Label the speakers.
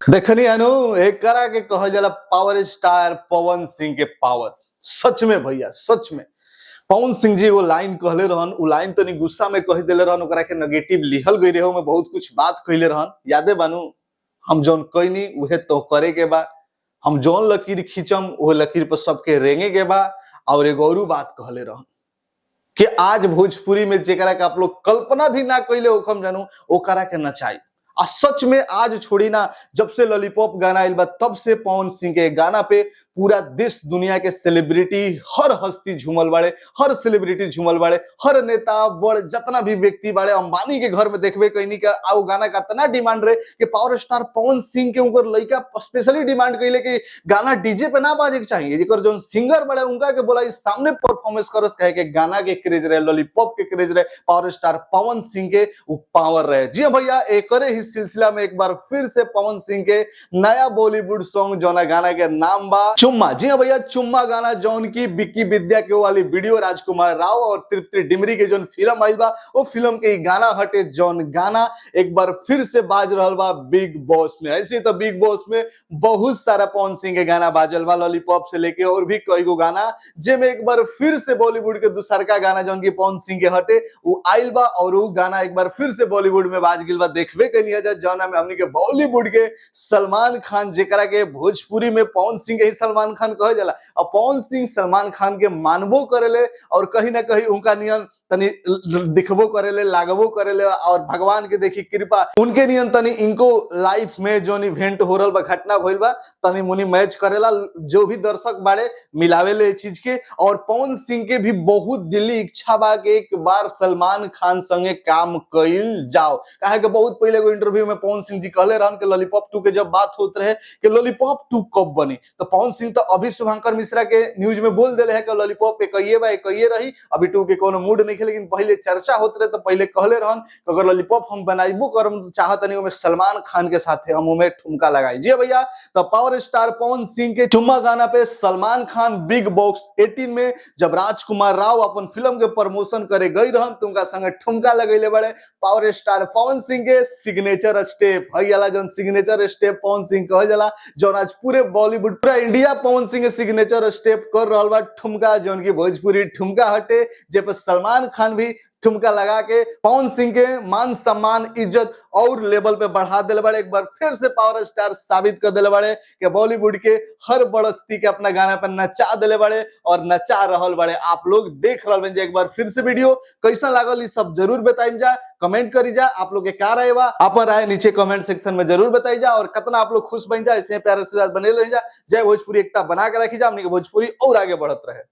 Speaker 1: देखनी अनु एक करा के कहल जाला पावर स्टार पवन सिंह के पावर। सच में भैया, सच में पवन सिंह जी वो लाइन कहले रहन, उ लाइन तनी गुस्सा में कह देले रहन, ओकरा के नेगेटिव लिहल गई रहे, में बहुत कुछ बात कहले रहन। यादे बानू, हम जौन कहनी उहे तो करे के बा, हम जौन लकीर खींचम उहे लकीर पर सबके रेंगे के बा। और एगो औरू बात कहले रहन कि आज भोजपुरी में जेकरा के आप लोग कल्पना भी ना कैले होखम जानू, ओकरा के नचाई। आ सच में आज छोड़ी ना, जब से लॉलीपॉप गाना आइल बा तब से पवन सिंह के गाना पे पूरा देश दुनिया के सेलिब्रिटी हर हस्ती झूमल बाड़े, हर सेलिब्रिटी झूमल बाड़े, हर नेता बड़ जितना भी व्यक्ति बाड़े। अंबानी के घर में देखबे कहीं का आओ गाना का इतना डिमांड रहे कि पावर स्टार पवन सिंह के उनकर लड़का स्पेशली डिमांड कैले कि गाना डीजे पे ना बाजे के चाहिए, जेकर जो सिंगर बड़े उनका के बोला सामने परफॉर्मेंस करस, कहे के गाना के क्रेज रहे, लॉलीपॉप के क्रेज रहे, पावर स्टार पवन सिंह के उ पावर रहे। जी हाँ भैया, एकरे ही सिलसिला में एक बार फिर से पवन सिंह के नया बॉलीवुड सॉन्ग जौना गाना के नाम बा चुम्मा। जी हाँ भैया, चुम्मा गाना जौन की विक्की विद्या के वाली वीडियो राजकुमार राव और तृप्ति डिमरी के जौन फिल्म आइल बा, वो फिल्म के गाना हटे, जौन गाना एक बार फिर से बाज रहल बा बिग बॉस में। ऐसे तो बिग बॉस में बहुत सारा पवन सिंह के गाना बाजल बा, लॉलीपॉप से लेके और भी कई गो गाना, जेमे एक बार फिर से बॉलीवुड के दूसरका गाना जौन की पवन सिंह के हटे वो आइल बा और वो गाना एक बार फिर से बॉलीवुड में बाज गिल बा। देखबे कनी जा जौना में हमनी के बॉलीवुड के सलमान खान, जेकरा के भोजपुरी में पवन सिंह के ही सलमान खान कहल जाला, और पवन सिंह सलमान खान के मानबो करेले और कहीं ना कहीं उनका नियन तनी दिखबो करेले, लागबो करेले। और भगवान के देखी कृपा उनके नियन तनी इनको लाइफ में जोन इवेंट हो रहल बा, घटना भइल बा, तनी मुनी मैच करेला, जो भी दर्शक बाड़े मिलावेले ए चीज के। और पवन सिंह के भी बहुत दिली इच्छा बा कि एक बार सलमान खान संगे काम कइल जाओ। काहे के बहुत पहले एगो इंटरव्यू में पवन सिंह जी कहले रहन कि लॉलीपॉप 2 के जब बात होत रहे कि लॉलीपॉप 2 कब बनी, तो पवन सिंह तो अभी शुभंकर मिश्रा के न्यूज में बोल देले है कि लॉलीपॉप एकइये बा, एकइये रही, अभी 2 के कोनो मूड नहीं है। लेकिन पहले चर्चा होत रहे तो पहले कहले रहन कि अगर लॉलीपॉप हम बनाइबो करम तो चाहत नहीं ओमे सलमान खान के साथे हम ओमे ठुमका लगाई। जी भैया, तो पावर स्टार पवन सिंह के चुम्मा गाना पे सलमान खान बिग बॉस 18 में जब राजकुमार राव अपन फिल्म के प्रमोशन करे गई रहन तो उनका संगे ठुमका लगैले बड़े पावर स्टार पवन सिंह के सिग्नेचर स्टेप हई वाला, जौन सिग्नेचर स्टेप पवन सिंह कहल जाला, जौन आज पूरे बॉलीवुड पूरा इंडिया पवन सिंह के सिग्नेचर स्टेप कर रहल बा ठुमका, जौन की भोजपुरी ठुमका हटे, जे पर सलमान खान भी ठुमका लगा के पवन सिंह के मान सम्मान इज्जत और लेवल पे बढ़ा दिले बड़े। एक बार फिर से पावर स्टार साबित कर दिले बड़े कि बॉलीवुड के हर बड़स्ती के अपना गाना पर नचा दिले बड़े और नचा रहल बड़े। आप लोग देख रहल बन एक बार फिर से वीडियो कैसा लागल ई सब जरूर बताइम जा, कमेंट करी जा, आप लोग के का राय बा अपन राय नीचे कमेंट सेक्शन में जरूर बताई जा। और कितना आप लोग खुश बन जा, ऐसे प्यारे से बने रह जा। जय भोजपुरी एकता बना के रखी जा, हमनी के भोजपुरी और आगे बढ़त रहे।